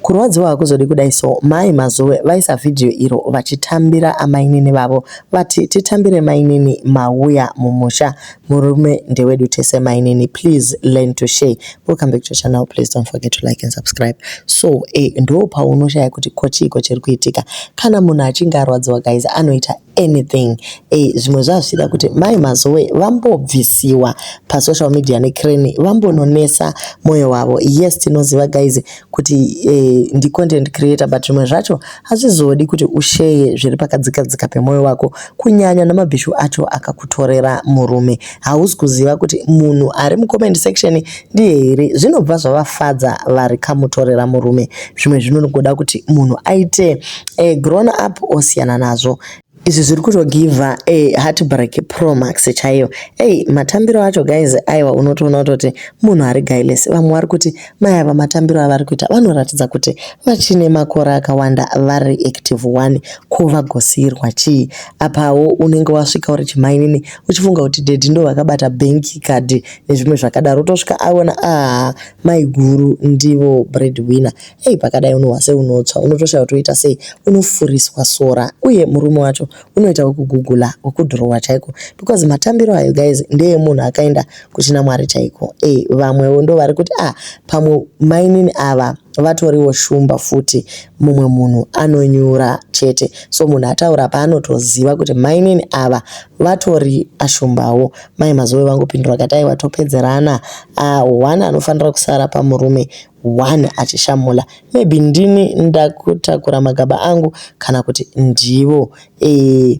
Kurwadziwa hakuzodi kudai so mai Mazowe vaisa vhidhiyo iro vachitambira amainini vavo vati titambire mainini mauya mumusha murume ndewedu tese mainini please learn to share welcome back to channel please don't forget to like and subscribe so eh, ndo paunoshaya kuti ko chiiko chiri kuitika kana munhu achinge arwadziwa guys anoita anything eh, zvimwe zvazvichida kuti mai Mazowe vambobvisiwa pasocial media necrane vambononesa mwoyo wavo yes tinoziva guys kuti eh, ndicontent creator but zvimwe zvacho hazvizodi kuti usheye zviri pakadzikadzika pemwoyo wako kunyanya namabhishu acho akakutorera murume hausi kuziva kuti munhu ari mucomment section ndiye here zvinobva zvavafadza vari kamutorera murume zvimwe zvinongoda kuti munhu aite eh, grown up osiyana nazvo izvi zviri kutogivha a heartbreak pro max chaiyo ei matambiro acho guys aiwa unotoona kutoti munhu ari guileless vamwe vari kuti mai ava matambiro avari kuita vanoratidza kuti vachine makore akawanda vari active one ko vagosiyirwa chii apawo unenge wasvika uri chimainini uchifunga kuti daddy ndo vakabata bank card nezvimwe zvakadaro utosvika aona aa mai guru ndivo breadwinner ei pakadai unohwa seunotsva unotoshaya kuti woita sei unofuriswa sora uye murume wacho unoita wekugugula wekudhirowa chaiko because matambiro ayo guys ndeemunhu akaenda kuchina mwari chaiko e vamwewo ndo vari kuti ah pamwe mainini ava vatoriwo shumba futi mumwe munhu anonyura chete so munhu ataura paanotoziva kuti mainini ava vatori ashumbawo mai Mazowe vangopindura kati aiwa topedzerana uh, one anofanira kusara pamurume one achishamula maybe ndini ndakutakura magaba angu kana kuti ndivo e,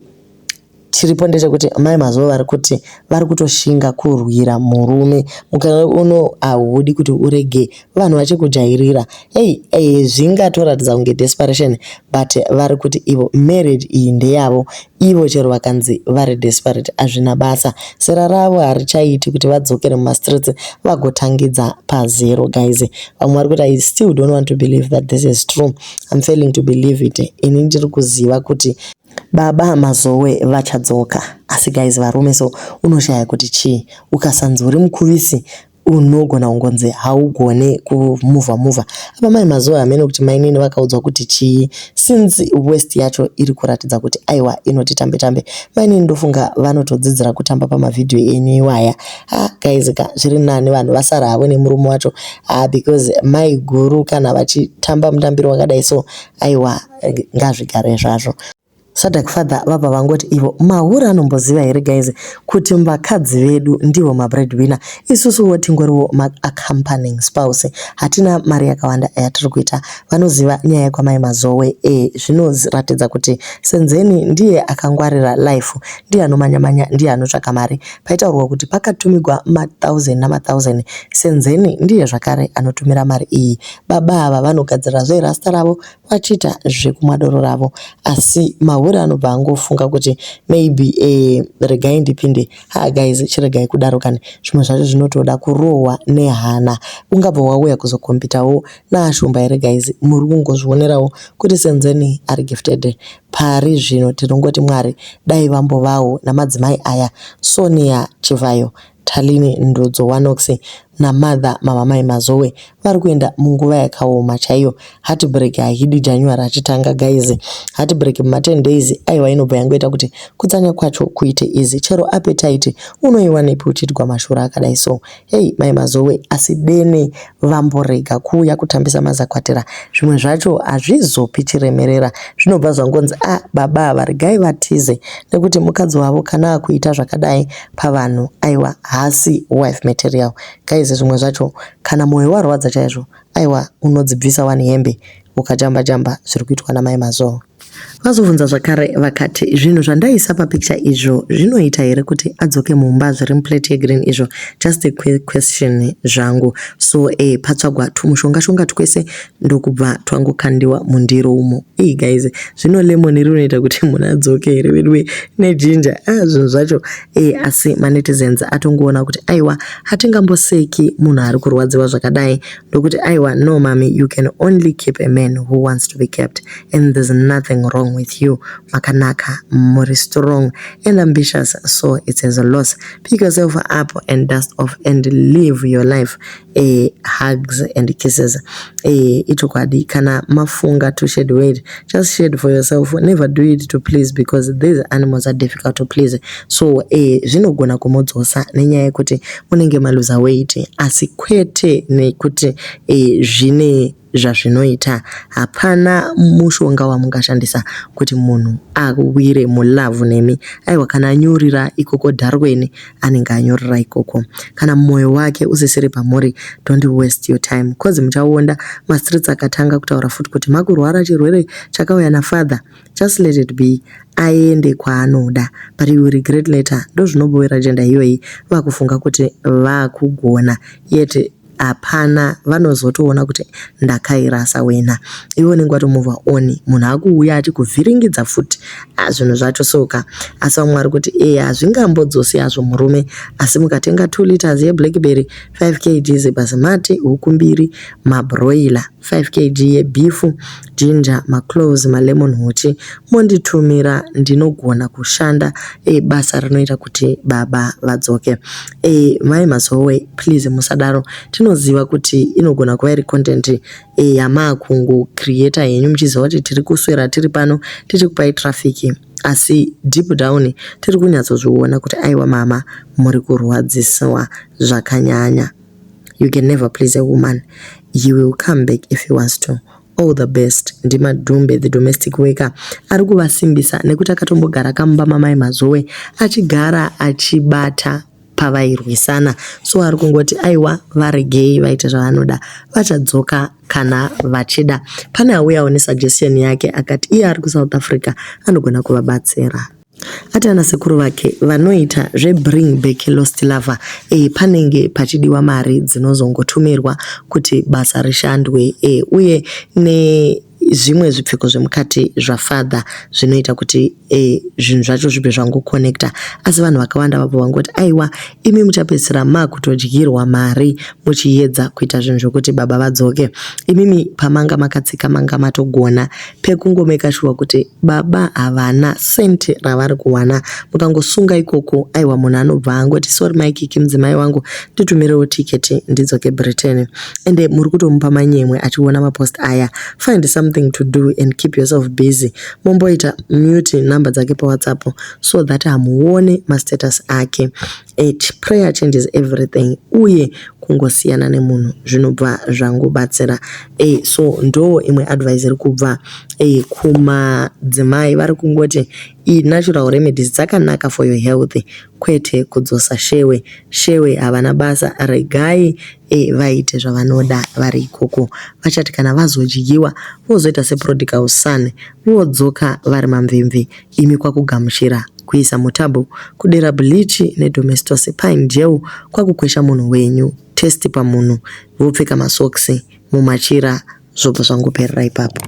chiripo ndechekuti mai Mazowe vari kuti vari kutoshinga kurwira murume mukana uno haudi kuti urege vanhu vachikujairira ei hey, zvingatoratidza kunge desperation but vari kuti ivo marriage iyi ndeyavo ivo chero vakanzi vari desperate hazvina basa zera ravo harichaiti kuti vadzokere mumastreets vagotangidza pazero guys vamwe vari kuti i still don't want to believe that this is true i'm failing to believe it ini ndiri kuziva kuti baba Mazowe vachadzoka asi guys varume so unoshaya kuti chii ukasanzi uri mukuvisi unogona kungonzi haugone kumuvha muvha apa mai Mazowe hamene kuti mainini vakaudzwa kuti chii since waist yacho iri kuratidza kuti aiwa inoti tambe tambe mainini ndofunga vanotodzidzira kutamba pamavhidhiyo enyu iwaya ah guys ka zviri nani vanhu vasara havo nemurume wacho ah because mai guru kana vachitamba mutambiro wakadai so aiwa ngazvigare zvazvo Sadak father vabva vangoti ivo mahure anomboziva here guys kuti vakadzi vedu ndivo mabreadwinner isusuwo tingoriwo maaccompanying spouse hatina mari yakawanda yatiri kuita vanoziva nyaya yekwamai Mazowe e zvinoratidza kuti Senzeni ndiye akangwarira life ndiye anomanya-manya ndiye anotsvaka mari paitaurwa kuti pakatumigwa ma1000 nama1000 Senzeni ndiye zvakare anotumira mari iyi baba ava vanogadzira zverasta ravo vachiita zvekumwa doro ravo asi mahure anobva angofunga kuti maybe eh, regai ndipinde ha guys chiregai kudaro kani zvimwe zvacho zvinotoda kurohwa nehana ungabva wauya kuzokombitawo naashumba here guys muri kungozvionerawo kuti Senzeni ari gifted pari zvino tinongoti mwari dai vambovawo namadzimai aya Sonia Chivhayo Talini Ndudzo Wanox namother mama mai Mazowe vari kuenda munguva yakaoma chaiyo heartbreak haidi January achitanga guys heartbreak muma10 days aiwa inobva yangoita kuti kutsanya kwacho kuite easy chero appetite unoiwanepi uchiitwa mashura akadai so hei mai Mazowe asi dene vamborega kuuya kutambisa mazakwatira zvimwe zvacho hazvizopi chiremerera zvinobva zvangonzi a ah, baba ava regai vatize nekuti mukadzi wavo kana akuita zvakadai pavanhu aiwa haasi wife material guys zvimwe zvacho kana mwoyo warwadza chaizvo aiwa unodzibvisa wani hembe ukajamba jamba zviri kuitwa namai Mazowe vazobvunza zvakare vakati zvinhu zvandaisa papicture izvo zvinoita here kuti adzoke mumba zviri muplate yegreen izvo just a quick question zvangu so e patsvagwa tumushonga shonga twese ndokubva twangokandiwa mundiro umo ei guys zvino lemon rinoita kuti munhu adzoke here veduwe nejinja ah zvinhu zvacho e asi manetizens atongoona kuti aiwa hatingamboseki munhu ari kurwadziwa zvakadai ndokuti aiwa. Aiwa, no mami, you can only keep a man who wants to be kept and there's nothing wrong with you. Makanaka, muri strong and ambitious, so it's a loss. Pick yourself up and dust off and live your life. Hugs and kisses. Ichokwadi kana mafunga to shed weight, just shed for yourself. Never do it to please because these animals are difficult to please. So zvinogona kumudzosa nenyaya yekuti munenge maluza weight, asi kwete nekuti zvine zvazvinoita. Hapana mushonga wamungashandisa kuti munhu awire mulove nemi. Aiwa, kana anyurira ikoko dharweni, anenge anyorera ikoko. Kana mwoyo wake usisiri pamuri, don't waste your time, cause muchaonda mastreets akatanga kutaura futi kuti makurwara chirwere chakauya nafather. Just let it be, aende kwaanoda, but you will regret later. Ndo zvinobowera gender iyoyi, vakufunga kuti vakugona, yet hapana. Vanozotoona kuti ndakairasa wena. Iwe unenge watomove on, munhu akuuya achikuvhiringidza futi. Zvinhu zvacho soka. Asi vamwe vari kuti e hazvingambodzosi hazvo murume, asi mukatenga 2 liters yeblackberry, 5 kgs basmati, huku mbiri, mabroiler, 5 kg yebeef, ginger, macloves, malemon, huchi, monditumira, ndinogona kushanda basa rinoita kuti baba vadzoke. Mai Mazowe, please musadaro. Tinoziva kuti inogona kuva iri content yamaakungocreata henyu muchiziva kuti tiri kuswera tiri pano tichikupai traffic, asi deep down tiri kunyatsozviona kuti aiwa mama, muri kurwadziswa zvakanyanya. You can never please a woman. He will come back if he wants to. All the best. Ndimadhumbe the domestic worker ari kuvasimbisa nekuti akatombogara kamumba mamai Mazowe achigara achibata pavairwisana, so ari kungoti aiwa, varegei vaite zvavanoda, vachadzoka kana vachida. Pane auyawo nesuggestion yake, akati iye ari kuSouth Africa, anogona kuvabatsira. Ati ana sekuru vake vanoita zvebring back lost lover. Panenge pachidiwa mari dzinozongotumirwa kuti basa rishandwe, uye nezvimwe zvipfeko zvemukati zvafather zvinoita kuti zvinhu zvacho zvibve zvangoconnecta. Asi vanhu vakawanda vabva vangoti aiwa, imi muchapedzisira makutodyirwa mari muchiedza kuita zvinhu zvokuti baba vadzoke. Imimi pamanga makatsika manga matogona pekungomeka sure kuti baba havana senti ravari kuwana. Mukangosunga ikoko, aiwa, munhu anobva angoti sorry Maikiki, mudzimai wangu, nditumirewo tiketi ndidzoke Britain. Ende muri kutomupa manyemwe achiona mapost aya. Find something to do and keep yourself busy. Momboita mute namba dzake paWhatsApp so that hamuone mastatus ake. Prayer changes everything, uye kungosiyana nemunhu zvinobva zvangobatsira. So ndo imwe advice iri kubva kumadzimai. Vari kungoti natural remedies dzakanaka for your health, kwete kudzosa shewe. Shewe havana basa, regai vaite zvavanoda vari ikoko. Vachati kana vazodyiwa vozoita seprodigal son, vodzoka vari mamvemve, imi kwakugamuchira, kuisa mutabhu, kudira bleach neDomestos, pine gel, kwakukwesha munhu wenyu, test pamunhu, vopfeka masokisi mumachira, zvobva zvangoperera ipapo.